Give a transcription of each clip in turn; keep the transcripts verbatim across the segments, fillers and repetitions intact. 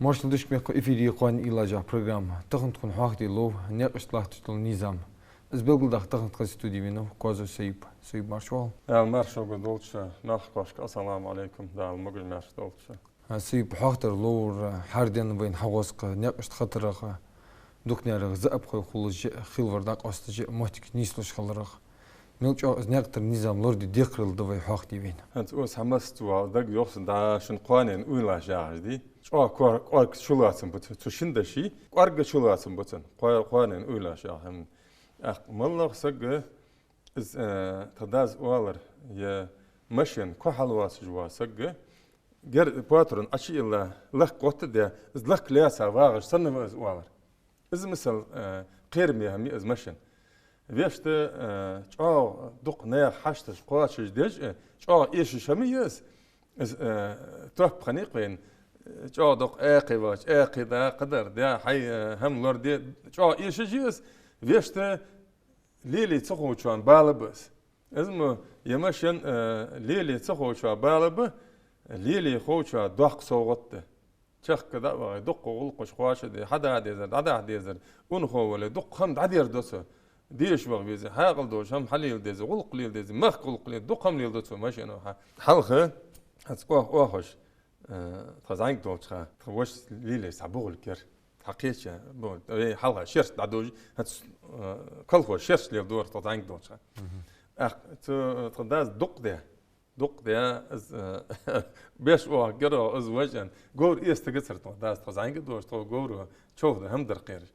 Моаршал да шуга, мехкахой, эфире «Кхоана уйлаш» яха программа. Тахан тхона хьоахаде лов наькъашта латташ дола низам. Из белгалдаха тахан тха студе венав Козой Союп. Союп, марша воагӀалва. Даьла маршо долда шун, мехкахошка ассаламу Ӏалайкум, Дала могаш-маьрша долда шун. А, Союп, хьоахадар ловра, хӀара денна вайна хьагӀоз-кх наькъашта хатарах, дукхагӀчарех заӀапхой хулаш, хилавар дӀакъоасташ, моттиг нийслуш хиларах. Мел чӀоагӀа из наькъа тӀара низам лораде декхарийла да вай хьоахаде вайна. ХӀанз оаш хьамассавала дагайоах сона, дӀа шун «Кхоанен уйлаш» яхаш дий. ЧӀоагӀа кӀоа-, кӀоарга чулоацам ба цун, цу шин дешай кӀоарга чулоацам ба цун, кхо-, «Кхоанен уйлаш» яха хӀама. ТӀаккха моллагӀа саг, из, э, тха дас оалар, е машен кхо хьалвоацаш вола саг, гер-, патрон Ӏочуилла, лакха гӀоттадаь, из лакха лаьца вагӀаш санна ва из оалар. Из, масала, э, кхераме хӀама я из машен. Вешта, э, чӀоагӀа дукха наьха хьашташ кхоачашдеш, э, чӀоагӀа эшаш хӀама я из. Из, э, топ хиннай-кх вайна, э, чӀоагӀа дукха аькхий вач, аькхий да, кхыдар да, хьай, э, хӀама лораде, чӀоагӀа эшаш я из. Вешта лелае ца ховчоа бала ба из. Из мо, е машен, э, лелае ца ховчоа бала ба, лелае ховчоа доккха совгӀат да. Чехка дӀа а вагӀе, дукха гӀулакхаш кхоачашде, хьада дезар, дӀадаха дезар, унахо вале, дукха хӀама дӀадер да цо. Деша ваха везе, хьаькъал долаш хӀама хьалеладезе, гӀулакх леладезе, мехка гӀулакх ле-, дукха хӀама леладу цо машено хьа-. Хьалха, хӀанз оаха, оахаш, э, тха зӀамига долча хана, тха воша лелаеш цхьа бугӀилг яр. Тха кхеча, бо-, вай хьалха шераш дӀадожаш, хӀанз, э, колхоз шераш леладора тха зӀамига долча хана. Мгм. ТӀаккха цу, э, тха дас дукха де, дукха де, из, э, беш оаха геро из важен. Говр эстагацар тха дас, тха зӀамига долаш, тха говро човхаде хӀама дар кхераш.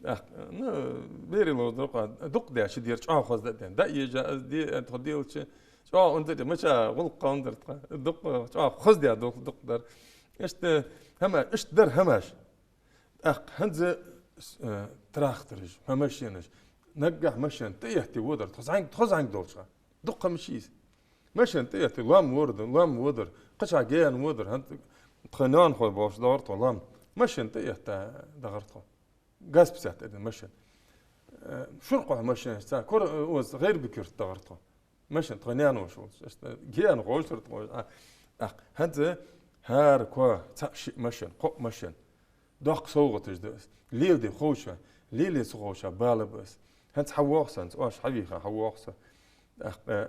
ТӀаккха, ну, берий ловзар-кх, дукха де, ши дера чӀоагӀа хоза да ден. ДӀаежа из де, э, тха делча, чӀоагӀа унзар, мича гӀулакх унзар тха. Дукха, чӀоагӀа хоза де, дукха, дукха дар. Иштта хӀама, иштта дар хӀамаш. ТӀаккха хӀанз, э, трактораш, хӀама машенаш, наггахьа машен тӀаэтте водар, тха зӀамига, тха зӀамига долча хана. Дукха хӀама ший из. Машен тӀаэтте, лоам вор-, лоам водар, кхычахьа гаьна водар, хӀанз тха наьнахой болаш дахар тхо лоам. Машен тӀаэтта дахар тхо. ГАЗ пятьдесят один машен. Э, шуркъа машенаш цхьа, кор-, э, оз гӀайр бикирт дахар тхо. Машен тха наьна воша волча. Иштта гаьна гӀоштар тхо. А, тӀаккха хӀанз хӀара кхо, цхьаъ, шиъ машен, кхоъ машен. Доккха совгӀаташ да из. Леладе ховчоа, лелае ца ховчоа бала ба из. ХӀанз хьавоагӀа со, хӀанз оаш хьавийха хьавоагӀа со. ТӀаккха, э,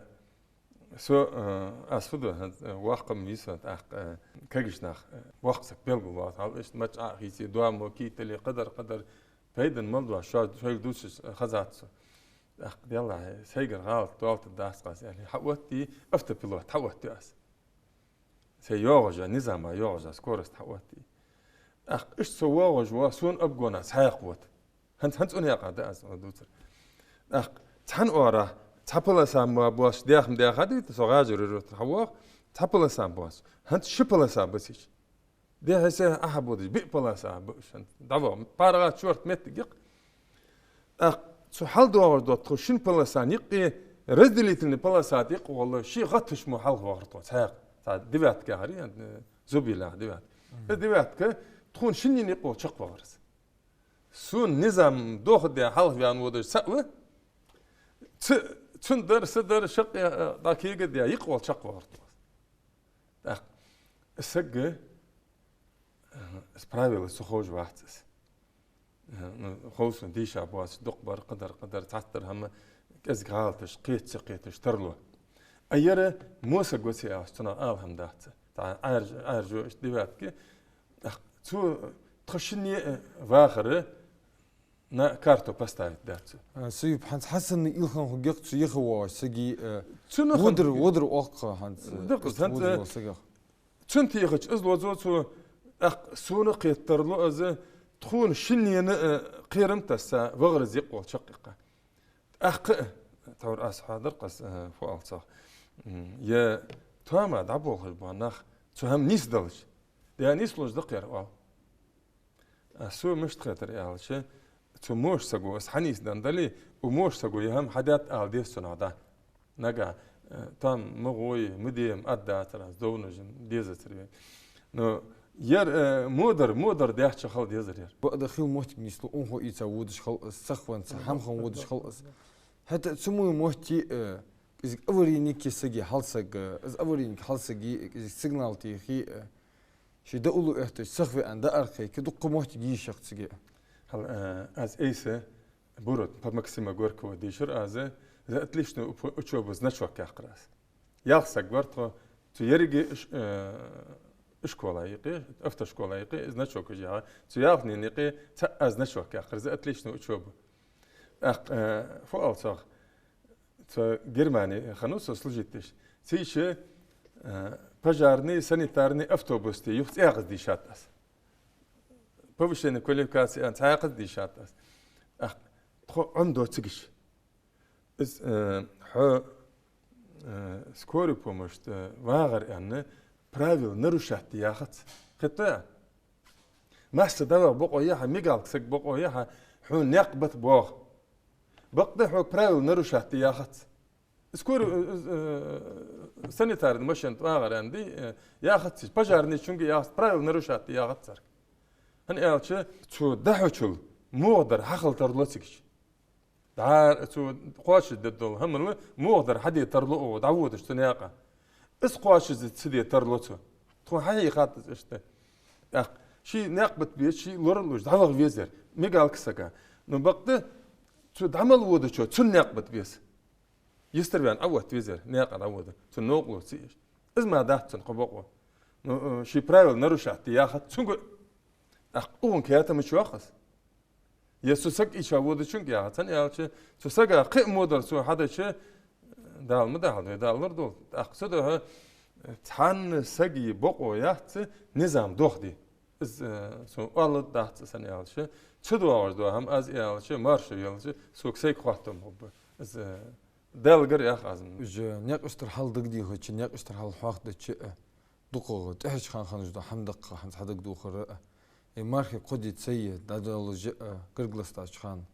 со, э, аз фу ду, хӀанз, э, воккха ма вий со, тӀаккха, э, кагийча наха, э, воккха саг белгалвоал, хьал иштта мачкъа а хийце, доамо, кийтале, кхыдар, кхыдар, пайдана мел доацаш, шо-, шоайла дувцаш, э, хезад сона. ТӀаккха, деллахьа, сайгара гӀалат долаш дац-кх аз, аьле, хьаоттаю, автопилот хьаоттаю аз. Сай йоагӀаш я, низама йоагӀаш я, скорость хьаоттаю. ТӀаккха иштта со воагӀаш ва, сона обгона цхьаькха вода. ХӀанз, хӀанз цӀун яьккха да аз дувцар. ТӀаккха цхьан оагӀорахьа цхьа полоса ма боацаш, дехма дехад вита, со ГӀажар йоагӀаш тӀара хьавоагӀа, цхьа полоса ма боацаш. ХӀанз ши полоса ба сич. Дехьа-сехьа Ӏохьабодаш, биъ полоса ба уж хӀанз. ДӀавоагӀа, паргӀата, шортта моттиг я-кх. ТӀаккха цу хьалдоагӀаш долча тха шин полосана юкъе разделительни полоса тӀа юкъе гӀолла ши гӀаташ мо хьалха вахар тхо, цхьаькха. Цхьа девятка яхар я, э, зубилах девятка. Мгм. Из девятка тхона шиннена юкъе гӀолла чакхвахар из. Сона низам дохадаь хьалха ваьнна водаш цаӀ ва. Ц-, цун дар, са дар, шаккъе, э, дӀакегадаь юкъе гӀолла чакхвахар тхо. ТӀаккха из саг, э, из правила ца ховш вац из. Э, ну, хов сона, дийша боацаш дукха бар, кхыдар, кхыдар, цхьатара хӀама, кӀезига гӀалаташ, кхета ца кхеташ тарлу. А ер во саг ва ца аьлча, цунах ала хӀама дац. ТӀаккха Ӏаьржа, Ӏаьржа иштта девятка. ТӀаккха цо тха шинне, э, вахар, на карту поставить дац. А, Союп, хӀанз хьа санна илхан хургья-кх цу яха воагӀача сага, э, цунах водар, хӀанз водар оал-кх хӀанз, э, дакъа, иштта хӀанз, водар, э, вола сагах. Цун техача из лозо цо, тӀаккха сона кхетаргда из, тхона шиннена, э, кхерам тесса вахар из юкъе гӀолла чакхъяккха. ТӀаккха, э, тхьовра аз хьоадаьр-кх аз, э, фу оал цох. М, е тоам дӀаболхаш бола нах цу хӀама нийсдалча, дӀа нийслуш да-кх ер, оал. А со мишта хетар аьлча, цу вошас саго из хьанийсденна дале, укх вошас саго ер хӀама хьадаьд ала деза цунах дӀа. Нагахь, э, тоам ма гӀой, ма де, ма аргдацар аз, довнаш дезацар вайна. Но ер, э, во дар, во дар даьча хила дезар ер. Бакъда хила моттиг нийслу, унахо ийца водаш хул из, сихвенна, хьамханна водаш хул из. ХӀаьта цу мо моттиге, э, кӀезига аварийник я сага хьалсаг, э, из аварийник хьалсага, э, кӀезига сигнал техе, э, Ший да улу эхташ, сахве ан да архайки, дукха моттиг йиш я-кх цига. Хьал, э, аз эйса, Бурот, по Максима Горького дийшар аз, за отличную уп-, учёбу значок яьккхар аз. Ялх саг вар тхо, цу еррига иш-, э, ишкола юкъе, автошкола юкъе, значок уж яьха. Цу ялханна юкъе цхьа аз значок яьккхар, за отличную учёбу. Ах, э, фу оал цох? Цу Германе хиннав со служить деш. Цигача, э, пожарный, санитарный автобус тӀа юха цхьаькхаза дийшад аз. Повышение квалификации аьнна цхьаькхаза дийшад аз. Ах, тхо Ӏомаду цигача. Из, э, хьо, э, скорую помощь тӀа вагӀар аьнна, правила нарушать де яхац. Хетта? Масса дӀаваха бокъо я хьа, мигалка саг бокъо я хьа, хьона никъ бита боху. Бакъда хьога правила нарушать де яхац. Скорый, э, э, санитарный машина тӀа вагӀар аьнна дий, э, яхац из. Пожарныйчунга яхац, правила нарушать де яхац царга. ХӀана аьлча, цо дӀахьочул мугӀадар хьахила тарлу цигача. ДӀа-, цо кхоачашде дола хӀама мугӀадар хьаде тарлу оха, дӀаводаш цу наькъа. Из кхоачашде ца де тарлу цо. Тхона хьахьийхад из иштта. ТӀаккха ший никъ бита беза, ший лоралуш дӀаваха везар мигалка сага. Ну, бакъда цу дӀа мел водачо цун никъ бита беза. Йистера ваьнна Ӏоотта везар, наькъа дӀавода, цун новкъарло ца еш. Из ма дац цун кхо бокъо. Ну, э, ший правила нарушать де яхац цунга. ТӀаккха укхун кертамаш йоах аз. Е цу саг ийша водачунга яхац, хӀана аьлча, цу сага кхы а мугӀадар цо хьадича, Дала ма дахьалда вай, Дала лорадолда. ТӀаккха цудухьа, э, цхьанна сага бокъо яц низам дохаде. Из, э, сона оалаш дац, хӀана аьлча, ца доагӀаш дола хӀама аз аьлча, марша велча, сога сайга хоттам хургба. Из, э, Далла гар ях аз. Уж никъаш тӀара хьал дагадехача, никъаш тӀара хьал хьоахадича, э, дукхагӀа тӀехьарча хана хиннаш дола хӀама да-кх хӀанз хьадагадохар, э, э, мархий кхо ди ца е, дӀадолалуш, э, гаргало ластача хана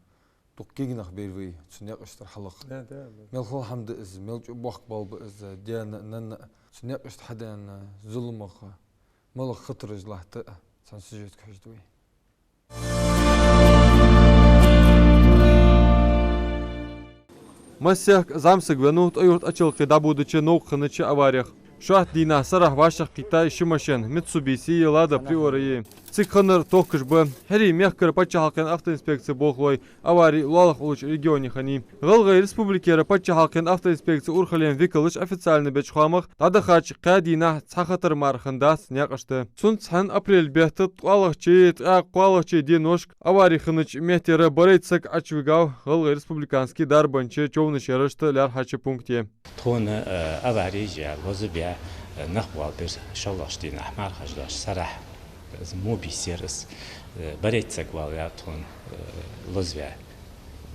дукха кегий нах бер вай цу никъаш тӀара хьалха. Да, да, да. Мел хала хӀама да из, мел чӀоагӀа боккха бала ба из, даьна а, нанна а, цу никъаш тӀа хьадаьнна зуламах, малагӀа хатараш латт, цхьан сюжетага хьежаргда вай. Массехк зӀамсаг венав ТӀой-Юрта Ачалкхе дӀабодача новкъа хиннача аварех. Шоатта дийнахьа сарахьа вӀашагӀкхийттай ши машен, Mitsubishi е Lada Priora е. Цига хиннар тохкаш ба. ХӀирий мехкара паччахьалкхен автоинспекце болхлой авари лоалахь уллача регионе хиннай. ГӀалгӀай Республикера паччахьалкхен автоинспекце урхален викалаша официально беча хоамах, дӀадахача кхаь дийнахьа цхьа хатар мара хиннадац наькъаш тӀа. Цунца цхьана апрель бетта ткъоалагӀчеи ткъаь кхоалагӀчеи деношка авари хиннача меттера барайтта саг Ӏочувигав ГӀалгӀай республикански дарбанча човнаш ярашта лаьрхӀача пункте. Тхона, э, авари яь, лозабаь, э, нах болабир шоллагӀча дийнахьа, мархаш дош сарахьа. Из Мобис яр из, э, барайтта саг валаваьв тхона, э, лозаваь.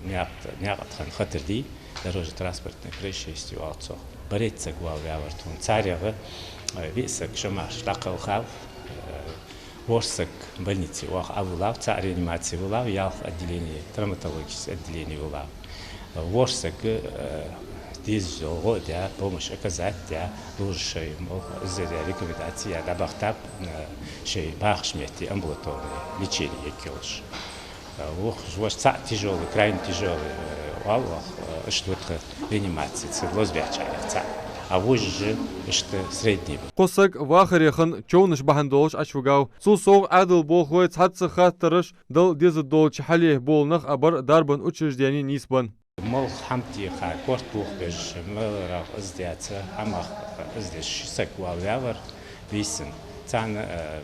Наькъа, наькъа тӀа хинна хатар дий, дорожно-транспортное происшествие оал цох. Барайтта саг валаваьвар тхона. Царех, э, виъ саг шо марш дӀакхелхав, э, ворхӀ саг больнице оаха Ӏовиллав, цаӀ реанимаце виллав, ялх отделени, травматологически отделени виллав. ВорхӀ саг, э, дезаш дола гӀо а даь, помощь оказать даь, лужа шоай молха, из а даь, рекомендаци яь, дӀабахийтаб, э, шоай бахача метте амбулаторни лечени ергйолаш. Э, вокх-, вокх цаӀ тяжёлый, крайне тяжёлый, э, оал оаха, э, иштта ва тха реанимаце, цу лозабаьчарех цаӀ. А вожаш иштта средний ба. Кхо саг вахаре хинна човнаш бахьан долаш Ӏочувигав. Цул совгӀа Ӏаьдала болхлой цхьацца хаттараш дала дезаш долча хьале бола нах а бар дарбан учреждене нийсбенна. Молха хӀама теха, корта бохабеш, маларах из даьца, хӀамах из деш ши саг валаваьвар бийсан. Царна, э,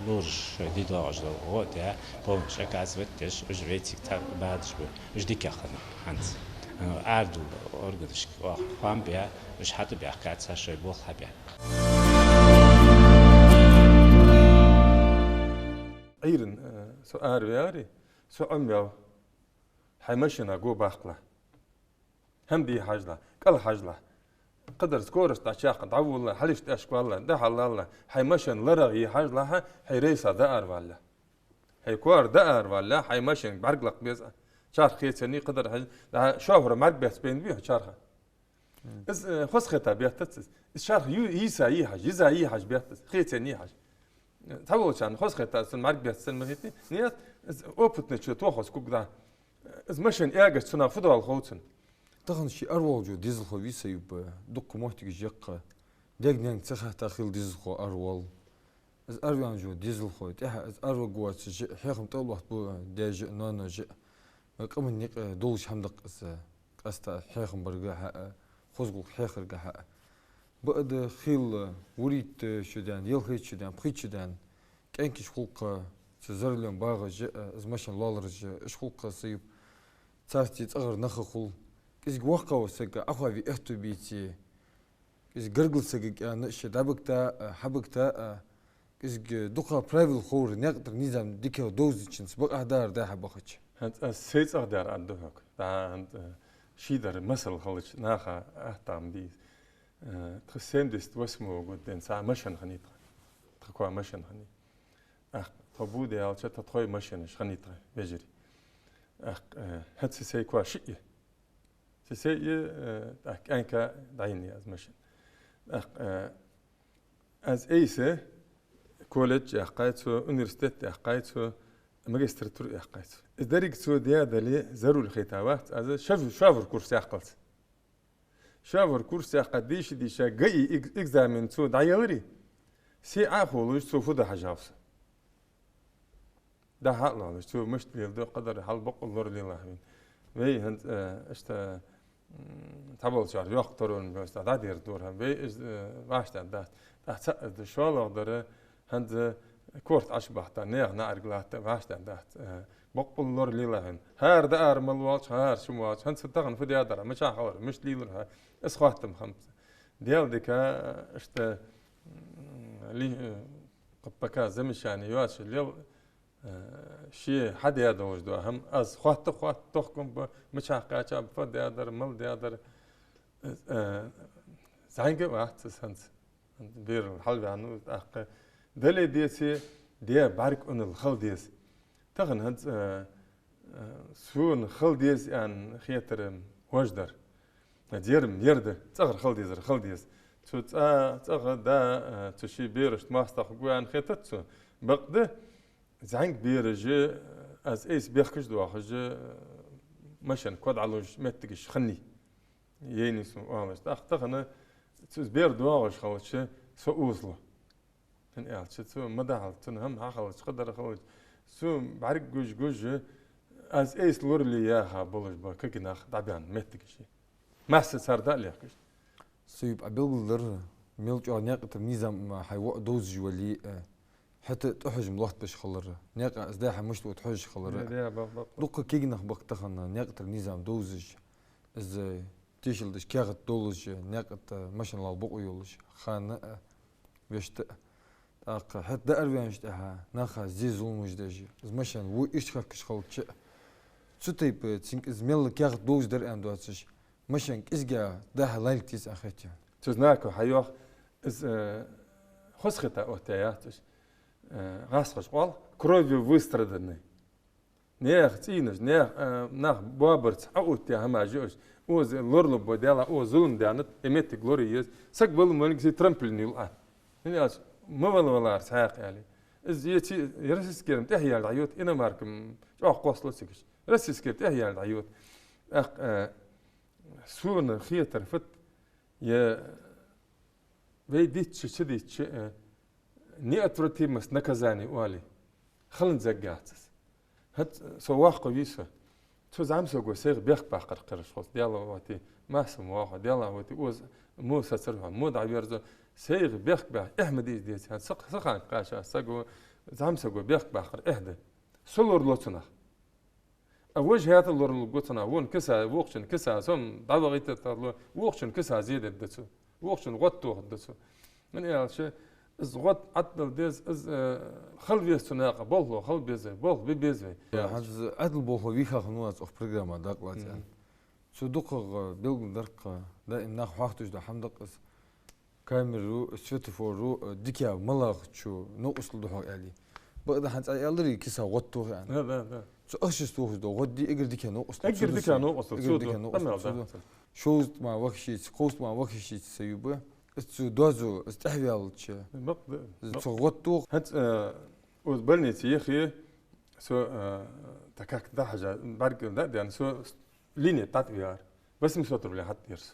лужаш шоай де доагӀаш дола гӀо а даь, помощь оказывать деш, уж вайцига цхьа бадаш ба, уж дикагӀа хиннаб хӀанз. Э, арадала органашка оаха хоам баь, уж хьатӀабаьхкаб, цар шоай болх хьабаь. Ӏуйрийна, э, со араваьвар, со Ӏомаваьв. Хьай машина го баккхалахь. ХӀама де хьажалахь, кӀал хьажалахь. Кхыдар скорость дӀачаккха, дӀаволалахь, хьалхашка тӀехьашка валалахь, дӀахьалалахь, хьай машен ларагӀа е хьажалахь, хьай рейса дӀааравалалахь. Хьай коара дӀааравалалахь, хьай машенга бӀарг лакха беза. Чарх хецаний, кхыдар хьажа, дӀа шофера бӀарг баьццабайнабий хьо чарха? Из, э, хоза хетта беттац из. Из чарх ю-, йийса йий хьажа, йиза йий хьажа беттац, хецаний хьажа. Цхьаволчарна хоза хетта, цун бӀарг баьццаб ма хетий. Нет, из опытный чо тохас кугда. Из машен эгаш цунах фу дола хов цунна. Тахан ший араволча дезалхо вийса юбба, дукха моттигаш яккха. Дег-нанга ца хетта хила дезалхо аравол. Из араваьнна вола дезалхой, тӀехьа из араваргвоацаш а, хьехам тӀа а лоаттабу даьша а, ноаноша а. Вай къаман юкъе долаш хӀама да-кх из, къаьстта хьехам барга хьа а, хоза гӀулакх хьехарга хьа а. Бакъда хийла вурийтта шу даьнна, ялхайтта шу даьнна, пхийтта шу даьнна кӀаьнкаш хул-кх, цу за рулем багӀаш а, из машен лоалараш а, уж хул-кх, Союб. Царца цӀагӀара нах а хул. КӀезига воккха вола саг Ӏохоаве аьттув беце, из гаргара сагага аьнна, ше дӀабигта а, хьабигта а, кӀезига дукха правил ховра, наькъа тӀара низам дикагӀа довзачунца бакъахьа дар, дӀа-хьа бахача. ХӀанз аз сай цӀагӀа дар аргда хьога. ДӀа хӀанз, э, шийдар масал хилча, наха атта хӀама дий из. Э, тха семьдесят восьмого года денз цхьа машен хиннай тха. Тха коа машен хиннай. ТӀаккха тхо бу де аьлча, тха тхоай машенаш хиннай тха, вежарий. ТӀаккха, э, хӀанз са сай коа шиъ я. Са сай я, э, тӀаккха кӀаьнка дӀайийна я аз машен. ТӀаккха, э, аз айса колледж яьккхай цо, университет яьккхай цо, магистратура яьккхай цо. Из деррига цо даь дале, за руль хийтта вац аз, шоф-, шофер курс яьккхалца. Шофер курс яьккха, дийша-дийша, ГАИ экз-, экзамен цо дӀаеларе, се Ӏоховлаш, цо фу да хьажав со. ДӀа-хьа а лоалаш, цо мишта леладу, кхыдар хьал бокъонца лоралелахь вайна. Вай хӀанз, э, иштта, м, цхьаболчар йоккха таронаш беш, дӀадерзадора хӀама. Вай из, э, вӀаштӀехьа дац. ТӀаккха цхьа из да, шоллагӀдар, хӀанз корта Ӏочубахийта, наьха наӀарга латта вӀаштӀехьа дац. Э, бокъонца лоралелахь вайна. ХӀара даар мел волча, хӀара шим волча, хӀанз тахан фу даьдар, мичахьа хилар, мишта лелар хьа, из хоаттам хиннаб. Даьла дика, э, иштта, м, ли-, э, пока замечани йоацаш лел, э, ше хьадаь долаш дола хӀама, аз хоатта а хоатт, тохкам ба, мичахьа кхаьчаб, фу даьдар, мала даьдар, э, э, зӀамига а вац из хӀанз. Берал хьалваьннав, тӀаккха дале деце, де бӀарг унал хила деза. Тахан хӀанз, э, э, сона хила деза аьнна хетар вож дар. Дер-м ер да, цӀагӀара хила дезар хила деза. Цу цӀа-, цӀагӀа да, э, цу ший берашта моастагӀа хургва аьнна хетац сона. Бакъда, зӀамига бераш а, аз айса бехкаш доахаш а, машен кодӀалуш моттигаш хиннай. Яйнай сона оалаш. ТӀаккха тахан цу бер доагӀаш хилча, со озалу. ХӀана аьлча, цо ма дахьалца, цун хӀама хьахилча, кхыдар хилча, цо бӀарг гуш-гуш, аз айса лорале яха болаш ба кагий нах дӀабаьнна моттигаш. Масса цар дӀа а лехкаш. Союб, Ӏа белгалдаьр, мел чӀоагӀа наькъа тӀара низам хьай воӀ довзаш вале а, хӀаьта а тӀахьожам лоаттабеш хилар, наькъа из дӀа-хьа мишта оттаду хьожаш хилар. Е, е, ба-, ба-, ба. Дукха кагий нах ба-кх тахан наькъа тӀара низам довзаш, из тешал деш каьхат долаш, наькъа тӀа машен лала бокъо йолаш, хана а, вешта а. ТӀаккха хӀаьта дӀаараваьнначул тӀехьагӀа наха зе-зуламаш деш, из машен во иштта хехкаш хилча а, цу тайпара цунга из мел каьхат долаш дар аьнна доацаш, машен кӀезига дӀа-хьа лайлийтац аьнна хет. Цу знако хьайоах, из, э, хоза хета оттаяь яц уж, э, гӀазкхаша оал, кровью выстраданный. Наьха цӀийнаш, наьха, э, нах боабарца Ӏооттаяь хӀамаш я уж. Укхаза лоралургба, Даьла, укхаза зулам даьннад, е моттиг лорае еза. Саг вала ма валлинге, из трамплин юл Ӏа. ХӀана аьлча, ма валлалара цхьаккха аьле. Из е ци-, е российскера-м тӀехъяьлла дӀайода, иномарка-м чӀоагӀа кхоссало цигаш. Российскера тӀехъяьлла дӀайода. ТӀаккха, э, сона хетар фуд, е вай дийцача, ца дийцача, э, неотвратимость наказания оалий. Хала езагӀа яц из. ХӀанз со воккха вий со. Цу зӀамсаго сайх бехк баккхар кхераш хул со. Даьла вати, масса ма вахо, Даьла вати, укхаза мо сацар хьона, мо дӀаверзо, сайх бехк баккха, эхь ма дий из деце, хӀанз са, са хана кхаьчача саго, зӀамсаго бехк баккхар эхь да. Со лоралу цунах. А вож хӀаьта лоралургва цунах, вон киса, вокхачун киса, со-м дӀавахийта тарлу, вокхачун киса зе дергда цо, вокхачун гӀод тохаргда цо. ХӀана аьлча, из гӀод Ӏаддала деза, из, э, хила веза цу наькъа болхло, хила беза, болх бе беза вай. ХӀанз Ӏадал болхло вийха хиннав аз укх программа дакъа лаца. Мгм. Цу дукхагӀа белгалдар-кх, даим нах хьоахадеш дола хӀама да-кх из. Камеру, светофору, э, дикагӀа малагӀчоа новкъостал ду хьога аьле. Бакъда хӀанз Ӏа аьлар-кх, киса гӀод тох аьнна. Да, да, да. Цу ахчанца тохаш дола гӀод дий, эггара дикагӀа новкъостал цу да. Эггара дикагӀа новкъостал цу да. Цу да. Къамаьл да. Шовзткъа мара вахийта, кховзткъа мара вахийта Союба. Из цу доазув, из тӀехваьлча. Бакъда. Из цу гӀод тох. ХӀанз, э, укхаза больнице яхе, со, э, так как дӀахьажа, бӀаргал дӀа а даьнна, со линия тӀа тӀавиар. Восемьсот рублей хьатӀадир со.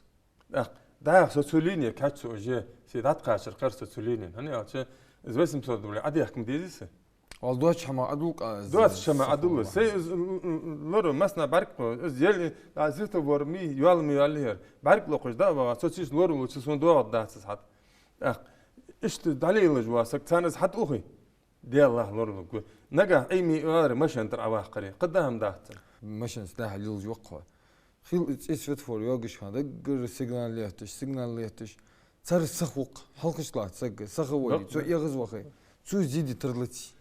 ТӀаккха дӀахо со цу линега кхаьчача, уже се дӀатӀакхачар кхер со цу линена. ХӀана аьлча, Из восемьсот рублей Ӏодехка ма дезий са. Вал доацача хӀамах Ӏодул-кх аз. Доацача хӀамах Ӏодул. Сай из л-, л-, л-, лору массанахьа бӀарг кхо, из ел, а, светофор ма йий, йола ма йоаллий ер. БӀарг локхаш дӀа а ваха, со цига лоралуча сона доагӀаргдац из хьатӀа. ТӀаккха иштта дӀалелаш вола саг, царна из хьатӀа ухий. Деллахь, лоралургва. Нагахь Ӏимий оалар машен тӀара Ӏоваккхаре. Кхы дӀа хӀама дац цун. Машенаца дӀа-хьа лелаш ва-кх хьо. Хил цӀи светофор йоагаш хана, даггара сигнал летташ, сигнал летташ. Цар сахву-кх, хьалхашка латта саг, сахавале, цо эгӀазвахе. Цо зе де тарлаций.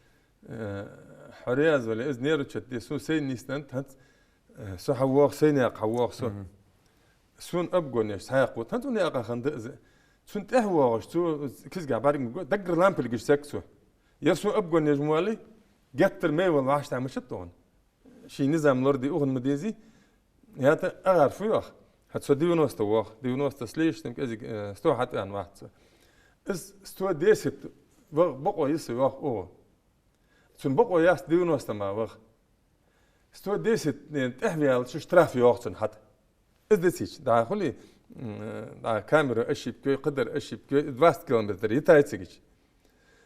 Э, хьо раьза вале, из нервничать де, сона сайна нийсденнад хӀанз, э, со хьавоагӀа, сай наькъа хьавоагӀа со. Сона обгонъеш цхьаькха вут, хӀанз цу наькъа хинна да из. Цунна тӀехьа воагӀаш, цо кизгахь бӀарг ма го, даггара лампилгаш саг цо. Ер сона обгонъеш ма валлий, геттара мел вала вӀаштӀехьа ма шат тхона. Ший низам лораде ухаш ма дезий. ХӀаьта агӀар фу йоах? ХӀаьта со девяносто воагӀа, девяносто с лишним кӀезига, э, сто хьатӀаваьнна вац со. Из сто десять вагӀа бокъо я са йоах укхо. Цун бокъо яц девяносто мара вагӀа. Сто десять тӀехьаваьлча штраф йоагӀа цунна хьатӀа. Из децийча, дӀа хули, м, дӀа камера ошибка йой, кхыдар ошибка йой, двадцать километр йитай цигача.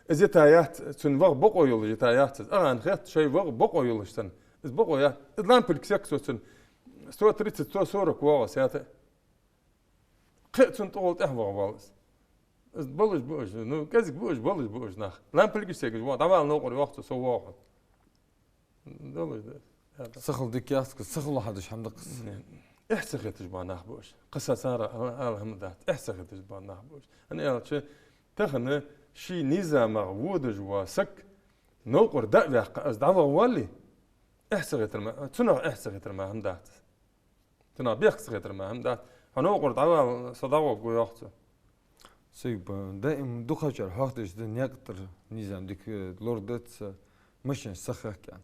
Из йитай яц, цун вагӀа бокъо йолаш йитай яц из. Ӏа хетта, шоай вагӀа бокъо йолаш санна. Из бокъо яц. Из лампилг саг цо цун. Сто тридцать, сто сорок воагӀа саьта. Кхы а цунна тӀагӀолла тӀехьа вагӀа валлалца. Из болаш ба уж, ну, кӀезига ба уж, болаш ба уж нах. Лампилгаш сегаш воагӀа, дӀавала новкъара йоах цо, со воагӀа хьона. Долаш да. Сахал дика яц-кх, сахало хьадеш хӀама да-кх из. Эхь ца хеташ бола нах ба уж. Кхы са цар ала хӀама дац. Эхь ца хеташ бола нах ба уж. ХӀана аьлча, тахан ший низамах водаш вола саг новкъара дӀа а ваьккха, из дӀавагӀа валлале, эхь ца хетар мара, цунах эхь ца хетар мара хӀама дац. Цунах бехк ца хетар мара хӀама дац. Хьо новкъара дӀавала, со дӀавоагӀаргва йоах цо. Сай ба, даим дукхачар хьоахадеш да наькъа тӀара низам дика лорадац, машенаш сахахка аьнна.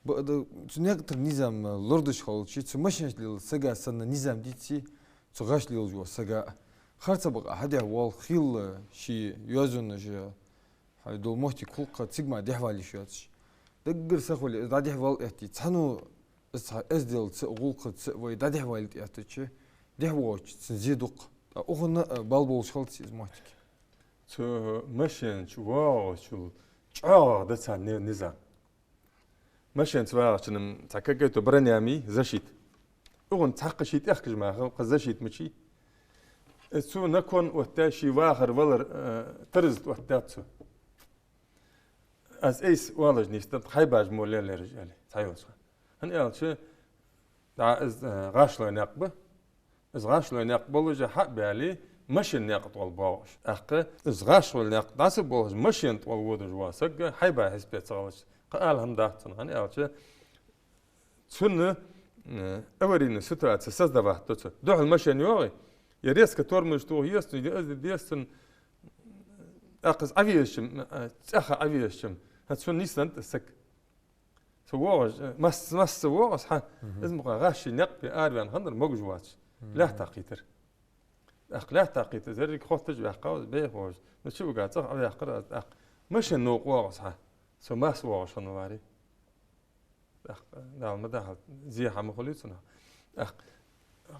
Бакъда, цу наькъа тӀара низам лорадеш хилча, цу машенаш лелача сага санна низам диций, цу гӀаш лелаш вола сага а. Харцахьа бакъахьа хьадехьавоал, хила ший йоазонаш, хьай дола моттиг хул-кх цига мара дехьавала йиш йоацаш. Даггара сахавале, из дӀадехьавала эттий, цхьанне из цхьа эзделаца а, гӀулакхаца а вай дӀадехьавалийта эттача, дехьавоагӀача цун зе ду-кх. ТӀаккха укхунна а бала болаш хилац из моттиг. Цу машен чу воагӀачул чӀоагӀагӀа да царна ни-, низам. Машен чу вагӀачунна цхьа какая-то броня ма йий, защита. Укхунна цхьаккха ший тӀехкаш мара хул-кх защита мичай. Из цо након оттадаьд, ший вахар-валар, э, тараза тӀа оттадаьд цо. Аз айса оалаш нийсденнад, хьайбаш мо лелаераш аьле, цхьайолча. ХӀана аьлча, дӀа из, э, гӀашлой наькъ ба. Из гӀашлой наькъ болаш хьа а баьле, машен наькъа тӀагӀолла боагӀаш. ТӀаккха из гӀашлой наькъ дӀа ца боалаш, машен тӀагӀолла водаш вола саг хьайба хьисапе ца хилча, кхы ала хӀама дац цунна. ХӀана аьлча, цунна, э, аварийная ситуация создавать ду цо. Духьал машен йоагӀе, е резко тормоз тоха еза цунна, е из де деза цунна, тӀаккха из Ӏовежача, э, цӀаьхха Ӏовежача, хӀанз цунна нийсденнад из саг. Со воагӀаш, э, масса, масса воагӀа из хьа. Из мукъагӀа гӀаш ший наькъ бе араваьнна хиннар могаш воацаш. Лаьтта кхийтар. ТӀаккха лаьтта кхийтача, еррига хоттаж ваьккхав из, бехаш. Ну, чу вига цӀагӀа Ӏоваьккхар аз тӀаккха. Машен новкъа воагӀа из хьа. Со масса воагӀаш хиннаваларе. ТӀаккха, Дала ма дахьалда, зе хьа ма хулий цунах. ТӀаккха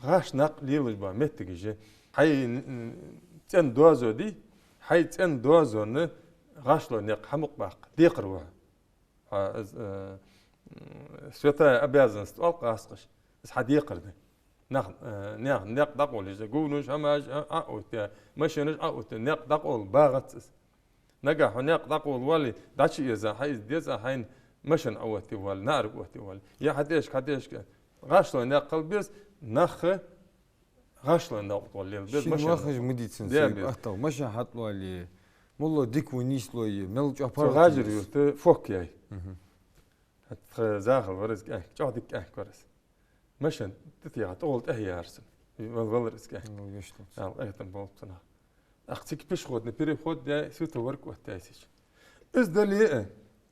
гӀаш наькъ лелаш бола моттигаш я. Хьай, м, цӀен доазув дий, хьай цӀен доазона гӀашлой наькъ хьа мукъабаккха декхар ва хьо. Хьо из, э, м, святая обязанность оал-кх гӀазкхаша. Из хьа декхар да. Нах, э, наьха наькъ дӀакъовлаш, гувнаш, хӀамаш, а, Ӏооттаяь, машенаш Ӏооттаяь, наькъ дӀакъовла багӀац из. Нагахь хьо наькъ дӀакъовла вале, дӀачуэза, хьай из деза, хьайна машен Ӏооттавале, наӀарга Ӏооттавале. Е хьа тӀехьашка, хьа тӀехьашка. ГӀашлой наькъ хила беза, нах гӀашлой наькъа тӀагӀолла лела беза. Шин машен вахаш ма дий цун, дий, сай ба. Атта, машен хьатӀавале, моллагӀа дика ва, нийслой, мел чӀоагӀа паргӀато деза. Цу гӀажар-юрта фок яьй. ХӀаьта тха захал вар из кӀаьнк, чӀоагӀа дика кӀаьнк вар из. Машен тӀатеха тӀагӀолла тӀехьаяьр цунна. Вал-, валар из кӀаьнк. Вал вешталца. Ала, къахетам болба цунах. ТӀаккха цига пешеходный переход яьй, светофорг оттаяьй сеча. Из дале а,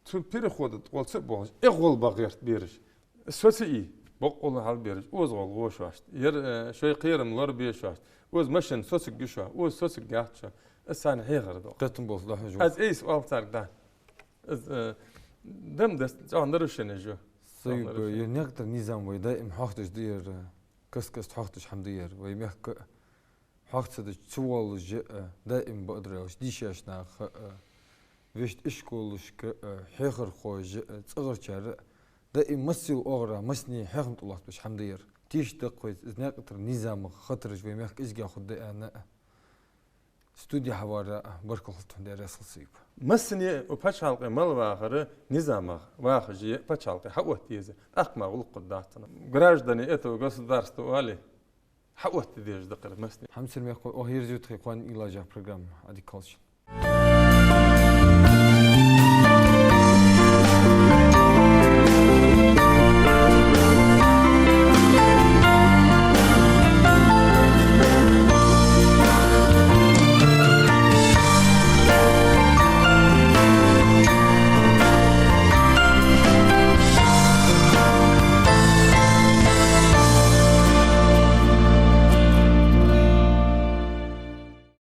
цу перехода тӀагӀолла ца а боагӀаш, эгӀа гӀолла багӀа гӀерт бераш. Соцаий, боккъала хьал бераш, оза гӀолла гӀо шоашта. Ер, э, шоай кхерам лорабе шоашта. Оза машен соцаргья шо, оза соцаргьяц шо. Из царна хьехар да. Къахетам болба, дӀахьожа. Аз айса оал царга, да. Из, э, дам дац, цӀагӀа нарушенеш я. Сай ба, ер наькъа тӀара низам вай даим хьоахадеш да ер, каст-каста хьоахадеш хӀама да ер, вай мехка хьоахаде ца дезаш, ца воаллаш а, даим бакъдар аьлча, дийшача наха а, Вешта ишколашка, э, хьехархоша, э, цӀагӀарчар, да и массайола оагӀорахьа массане хьехам тӀалаттабеш хӀама да ер. Тешаш да-кх вай из наькъа тӀара низамах хатараш вай мехка кӀезига хургда аьнна. Студе хьавара баркал хилда хьона, Даьла раьза хилва сога. Массане укх паччахьалкхе мел вахар низамах вахаш а, паччахьалкхе хьаотта еза. ТӀаккха мара гӀулакх хургдац цунна. Граждане этого государства оале, хьаотта дезаш да-кх ер массане. Хьамсара мехкахой, оаха ерзаю тха кхоана уйла еш йола программа. Ӏадика хийла шун.